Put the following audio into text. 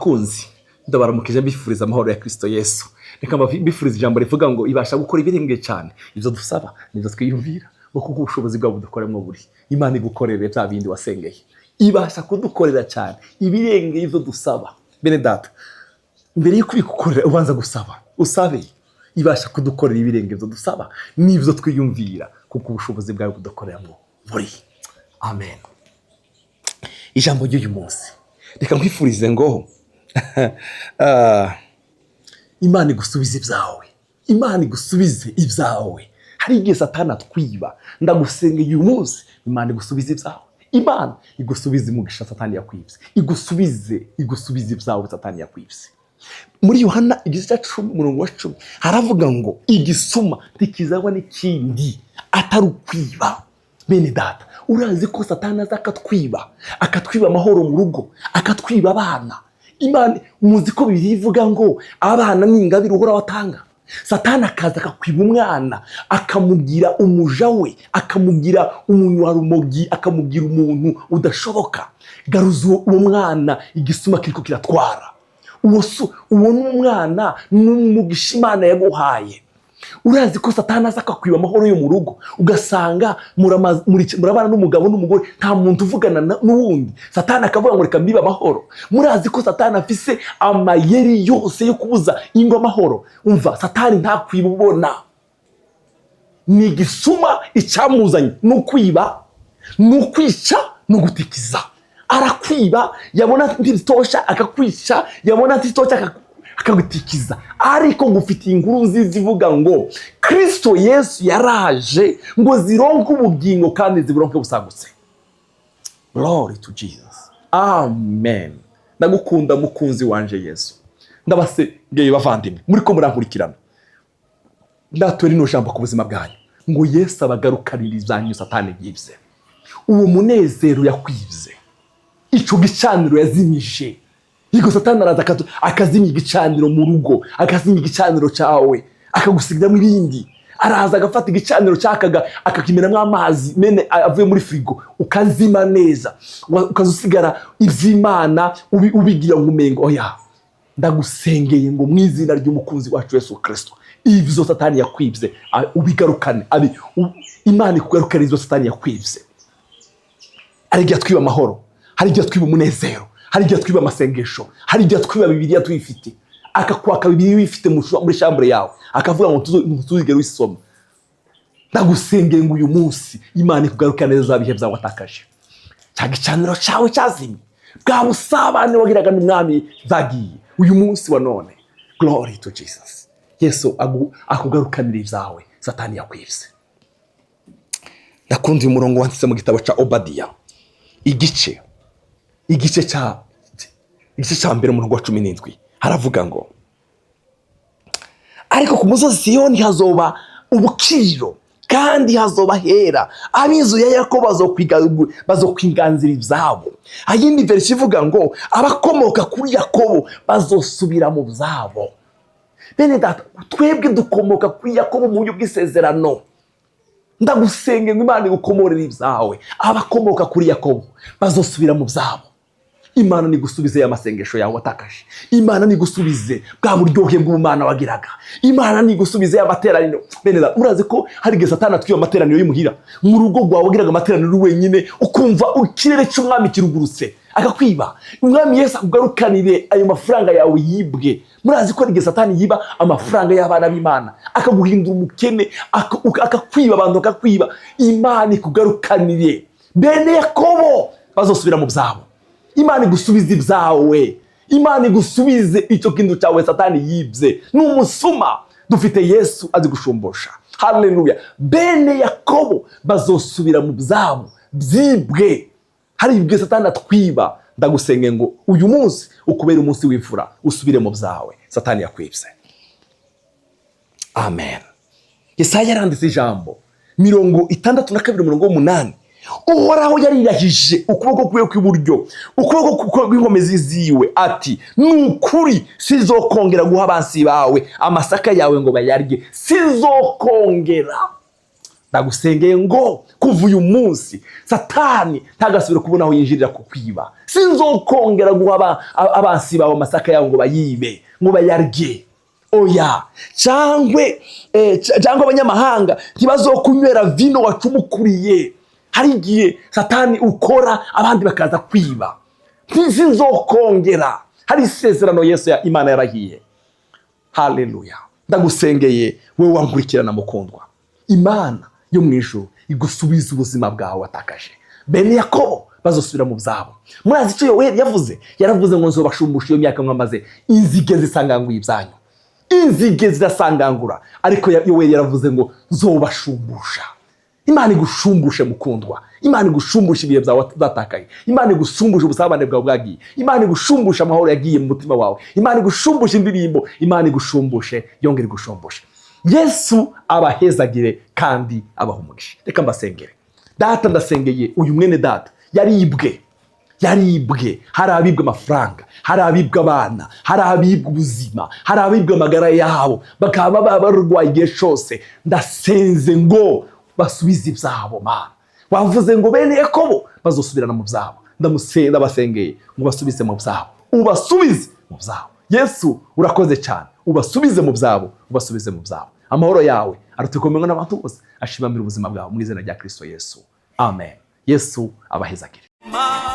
Bakunzi, ndabaramukije, mbifuriza amahoro ya Kristo Yesu. Reka mbifuriza ijambo rivuga ngo ibasha gukora ibirenge cyane ibyo dusaba nibyo twiyumvira, ngo kuko ubushobozi bwabo budukoremo buri. Imana igukorere bya bindi wasengeye. Ibasha kudukorera cyane ibirenge ibyo dusaba. Bene data, mbere yo kubigukorera ubanza gusaba, usabe. Ibasha kudukorera ibirenge ibyo dusaba n'ibyo twiyumvira, kuko ubushobozi bwawe budukoreramo buri. Amen. Ijambo ry'uyu munsi, reka nkwifurize ngo Imana igusubize ibyawe, Imana igusubize ibyawe. Hari igihe Satani atwiba. Ndagusengeye uyu munsi, Imana igusubize ibyawe, Imana igusubize umugisha Satani yakwibye, igusubize ibyawe Satani yakwibye. Muri Yohana igice cya 10, umurongo wa 10, haravuga ngo igisuma ntikizaba n'ikindi atari ukwiba. Bene data, urazi ko Satani aza akatwiba, akatwiba amahoro mu rugo, akatwiba abana. Imana, muzi ko Bibiliya ivuga ngo abana ni ingabire Uhoraho atanga. Satani akaza akakwiba umwana, akamugira umuja we, akamugira umunywarumogi, akamugira umuntu udashoboka. Garuza uwo mwana igisuma kiriko kiratwara. Uwo ni umwana, ni umugisha Imana yaguhaye. Urazi ko Satani aza akakwiba amahoro yo mu rugo, ugasanga murabana n'umugabo n'umugore, nta muntu uvugana n'uwundi. Satani akavuga ngo reka mbibe amahoro. Murazi ko Satani afise amayeri yose yo kubuza ingo amahoro. Umva, Satani ntakwiba ubona, ni igisuma. Icyamuzanye ni ukwiba, ni ukwica, ni ugutikiza. Arakwiba, yabona ntibitosha akakwica, yabona ntibitosha akagutikiza. Ariko ngufitiye inkuru nziza ivuga ngo Kristo Yesu yaraje ngo zironke ubugingo kandi ziburonke busagutse. Glory to Jesus, amen. Ndagukunda, mukunzi wanje Yesu. Ndabasengeye, bavandimwe muri ko murankurikirana, ndatura rino jambo ku buzima bwanyu ngo Yesu abagarukanire ibyanyu Satani yibye, uwo munezero yakwibye, ico gicaniro yazimije. Yego, Satani araza akazimya igicaniro mu rugo, akazimya igicaniro cyawe, akagusigiramo ibindi. Araza agafata igicaniro cyakaga, akakimenamo amazi mene avuye muri firigo, ukazima neza, ukaza usigara iby'Imana ubigira ngo umengo oya. Ndagusengeye ngo mu izina ry'umukunzi wacu Yesu Kirisito, ibyo Satani yakwibye ubigarukane. Imana ikugarukane ibyo Satani yakwibye. Hari igihe twiba amahoro, hari igihe twiba umunezero, hari igihe twiba amasengesho, hari igihe twiba Bibiliya tuyifite. Akakwaka Bibiliya uyifite muri chambre yawe, akavuga ngo ntuzigere uyisoma. Ndagusengeye ngo uyu munsi Imana ikugarukane neza bihe byawe watakaje, cya gicaniro cyawe cyazimye, bwa busabane wagiraga n'Umwami zagiye. Uyu munsi wa none, glory to Jesus, Yesu akugarukanira ibyawe Satani yakwibye. Ndakunda uyu murongo wanditse mu gitabo cya Obadiya, igice cya 1, umurongo wa 17. Haravuga ngo ariko ku musozi Siyoni hazoba ubukiriro kandi hazoba hera, ab'inzu ya Yakobo bazokwiganzira ibyabo. Ayindi version ivuga ngo abakomoka kuri Yakobo bazosubira mu byabo. Bene data, twebwe dukomoka kuri Yakobo mu buryo bw'isezerano. Ndagusenge ngo Imana igukomorere ibyawe. Abakomoka kuri Yakobo bazosubira mu byabo. Imana nigusubize amasengesho yawe watakaje, Imana nigusubize bwa buryohe bw'ubumana wagiraga, Imana nigusubize amateraniro. Bene data, urazi ko hari igihe Satani atwiba amateraniro y'imuhira, mu rugo rwawe wagiraga amateraniro uri wenyine, ukumva ikirere cy'Umwami kirugurutse, akakwiba. Umwami Yesu akugarukanire ayo mafaranga yawe yibwe. Murazi ko hari igihe Satani yiba amafaranga y'abana b'Imana, akaguhindura umukene, akakwiba abantu, akakwiba. Imana ikugarukanire. Bene Yakobo bazosubira mu byabo. Imana igusubize ibyawe, Imana igusubize icyo kintu cyawe Satani yibye. Ni umusuma, dufite Yesu azi gushumbusha. Haleluya! Bene Yakobo bazosubira mu byabo byibwe. Hari ibyo Satani atwiba. Ndagusenge ngo uyu munsi ukubere umunsi w'imfura, usubire mu byawe Satani yakwibye. Amen. Yesaya yaranditse ijambo, 62, umurongo w'8: Uhoraho yarirahije ukuboko kwiwe kw'iburyo, ukuboko kw'inkomezi ziwe, ati ni ukuri sizokongera guha abansi bawe amasaka yawe ngo bayarye, sizokongera. Ndagusengeye ngo kuva uyu munsi Satani ntagasubire kubona aho yinjirira kukwiba. Sinzokongera guha abansi bawe amasaka yawe ngo bayibe, ngo bayarye, oya. Cyangwa abanyamahanga ntibazokunywera vino wacumukuriye. Hari igihe Satani ukora, abandi bakaza kwiba. Ntizinzokongera. Hari isezerano Yesu ya Imana yarahiye. Haleluya! Ndagusengeye wowe wankurikirana mukundwa, Imana yo mu ijuru igusubiza ubuzima bwawe watakaje. Bene Yakobo bazosubira mu byabo. Murazi icyo Yoweri yavuze? Yaravuze ngo: "Nzobashumbusha iyo myaka mwamaze inzige zisanganguye ibyanyu." Inzige zirasangangura, ariko Yoweri yaravuze ngo: "Nzobashumbusha." Imana igushumbushe mukundwa, Imana igushumbushe ibihe byawe byatakaye, Imana igushumbushe ubusabane bwawe bwagiye, Imana igushumbushe amahoro yagiye mu mutima wawe, Imana igushumbushe indirimbo, Imana igushumbushe, yongere igushumbushe. Yesu abahezagire kandi abaha umugisha. Reka mbasengere. Data, ndasengeye uyu mwene data yaribwe, yaribwe. Hari abibwa amafaranga, hari abibwa abana, hari abibwa ubuzima, hari abibwa amagara yabo, bakaba baba barwaye igihe cyose. Ndasenze ngo basubize ibyabo. Mana, wavuze ngo bene Yakobo bazosubirana mu byabo. Ndabasengeye ngo basubize mu byabo, ubasubize mu byabo. Yesu, urakoze cyane. Ubasubize mu byabo, ubasubize mu byabo. Amahoro yawe arutukomengwa n'abantu bose ashimamira ubuzima bwawe mu izina rya Kristo Yesu, amen. Yesu abahezagire. Ma